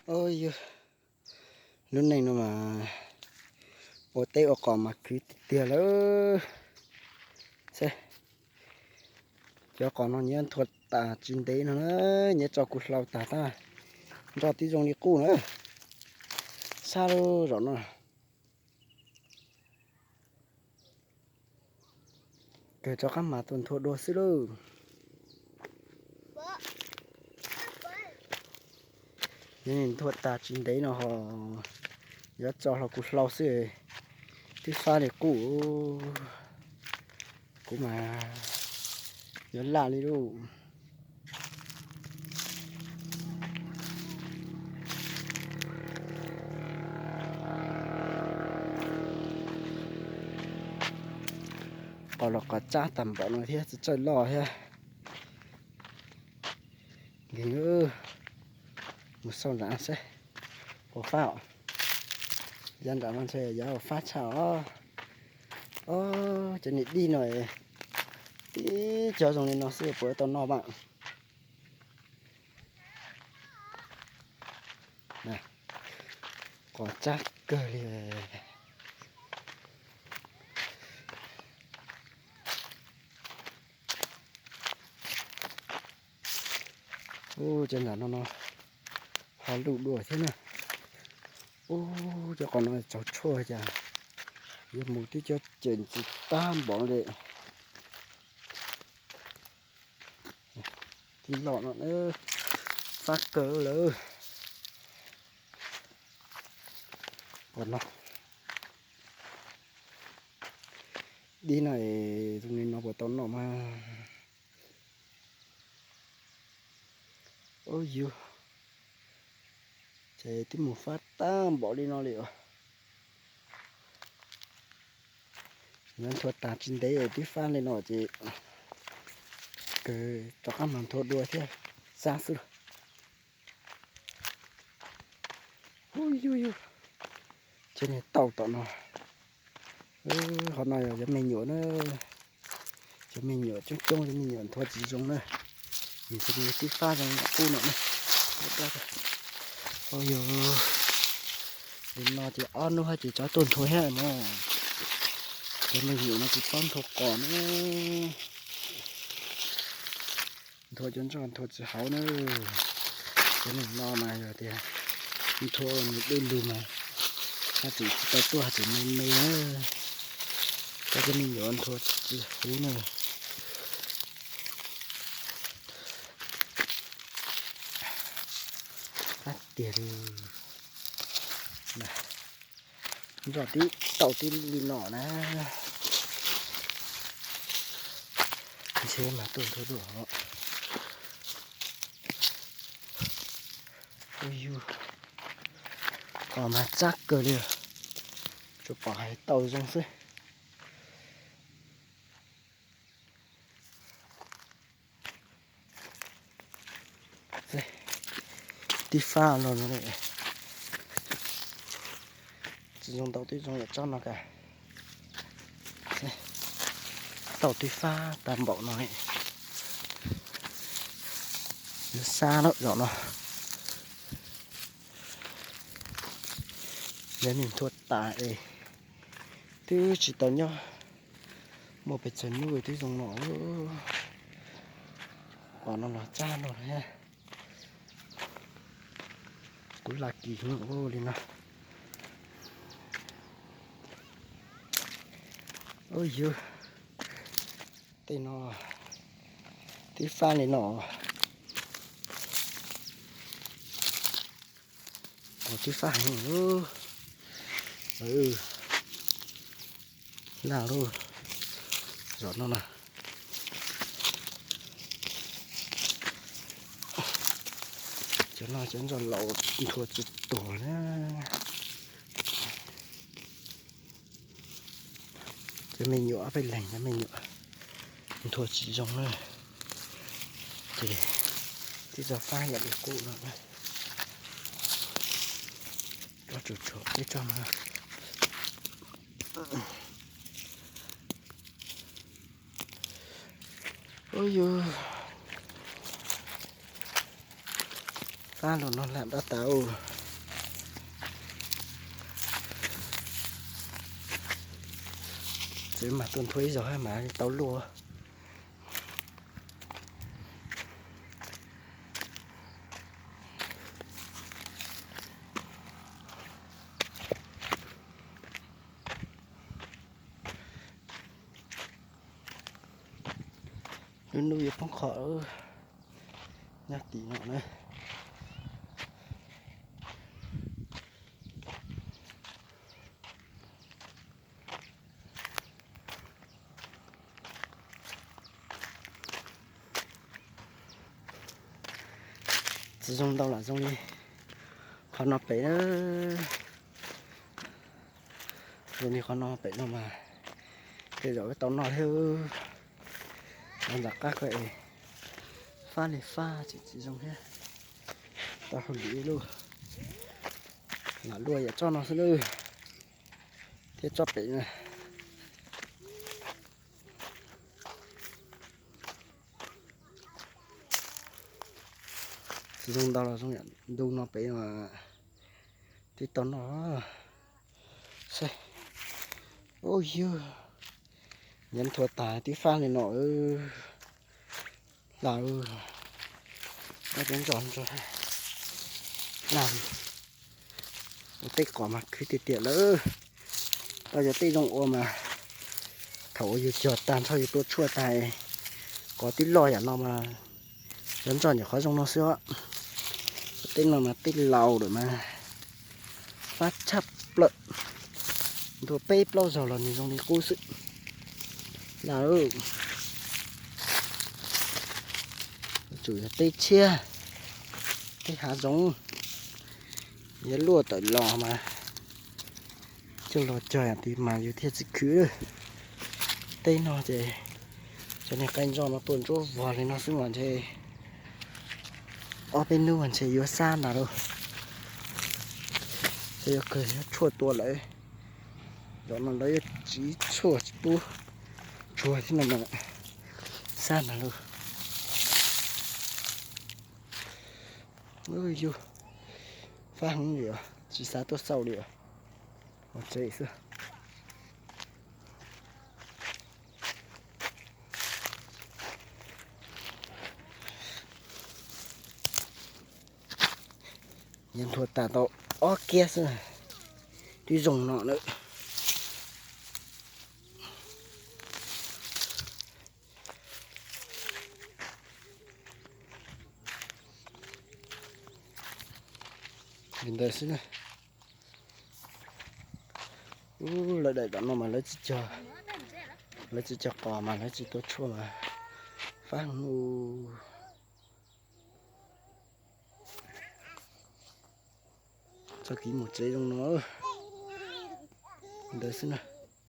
Ub, yog lub neej no mas ua teb ua qos mas khwv tiag tiag lawm. Saib, cov qos no nyiaj nthua tas tsis ntev no na, nyiaj tso kuv hlau tas tab nroj twb zoo li qub na. Sab lub zos no kawg rov qab mas tuaj nthua dua xwb lauj. Nthua tas tsis ntev no ho yuav tso hlo kuv hlau xwb, twb fab li qub. Kuv mas yuav laj li lauj. Qos los qos tsab tag npaum no thiab, txawj loj thiab. Nkees, mus xauj nram no seb puas fab os. Yav nram no ntshe yav uas fab tshaj os. Os, cov niag dib no, tib cov zoo li no xwb puas tau noj mas. Qos tsab kawg li. Ub, cov nram no no ho luj dua thiab na. Ub, cov qos no tsaus tshuaj cas yuav mus twb cov cem ntxiv tag npaum li. Tib loj no fab kawg lawm. Qos no, dib no es zoo li no puas tau noj mas. Ub, yus, ces twb mus fab tag npaum li no li os. Nthua tas tsis ntev twb fab li no ces kawg rov qab mas nthua dua thiab xab xwb. Ub, yus, yus, ces niag tauj tom no. Qhov no yog cov me nyuam na. Cov me nyuam coob coob, cov me nyuam nthua tsis zoo na. Nws xws li twb fab zoo qub no na. Ub, yus, li no ces ob hnub hab ces tso tuaj nthua thiab no. Cov me nyuam no tsis paub nthua qos na. Nthua cov ntsoj nthua tsis hauv na. Cov neeg no mas yog tias nthua nws dwj lug mas haj tseem tsis tau tuaj, haj tseem me me na. Koj cov me nyuam nthua tsis huv na. Qab tiag li. Nroj tib tauj tib li no na. Ntshe mas tuaj nthua dua. Ub, yus, qos mas tsab kawg li. Tsuas pom hais tau zoo xwb. Tib fab los no li. Tsis zoo ntau, tib zoo yam tsob no ka. Tauj tib fab tag npaum no li. Yuav xab lawm zaum no. Yog nws nthua tas es twb tsis tau nyob muaj pes tsawg hnub twb zoo no. Qos no los tsab no thiab. Kuv laj kis ua li no. Ub, yus, tej no tib fab li no. Qos tib fab heev. Laj lub zos no na. Cov no cov ntsoj laus nthua tsis tuag na. Cov me nyuam ob peb leeg cov me nyuam nthua tsis zoo na. Ces tib tsob fab yam li qub no. Tsob tsuas tshuam tib tsob no. Ub, yus, Ab, los no lam dab tas. Tsev mas tuaj nthua ib zaug hab mas tau luaj. Lub nub yuav poob qho nyob tim no na. Tsis zoo ntau los zoo li qhov no pem na. Zoo li qhov no pem no mas tej zaum tau noj thiab. Los ntawm qab ko es fab li fab tsis tsis zoo thiab. Tau hauj lwm lauj. Lam luaj yam tsob no xwb lauj, thiab tsob pem na. Tsis zoo ntau los zoo yam ntu no pem mas twb tau noj. Ub yug, nyiav nthua tas twb fab li no. Hla, ob cov ntsos ntsos na. Ua tej qos mas khwv tiag tiag lawm. Tau cov tej zoo ua mas thaum uas yus cog tag nrho yus tua tshuaj tag, qos twb loj yam no mas cov ntsos nyuam qhuav zoo no xwb os. Tej no mas tej laus lawm mas fab tshaj plaws, ntua peb plaub zaug los nws zoo li qub xwb. Hla, tsum yog tej tshiab, tej hav zoov, yog luaj tawm los mas coj los cog yam tid mas yus thiaj tsis khwv. Tej no ces cov niag qaib ntsos no tuaj ntsuab vog li no xwb mas ntshe ob peb hnub mas ntshe yuav xab ntag lauj. Ces yuav kawg yuav tshuaj tua lawm. Zaum no lawv yuav tsiv tshuaj tsis pub tsuag thiab no mas xab ntag lauj. Yug, fab heev li os, tsis xav tuaj xauj li os. Ua tsev xwb. Nyiav nthua tas tau ob kiab xwb, twb zoo no lawm. Li ntawd xwb na. Ub, lawv daim tom no mas lawv tsis cog, lawv tsis cog qos mas lawv tsis tua tshuaj mas fab heev. Txoj kev mus tsev zoo no ntawd xwb na.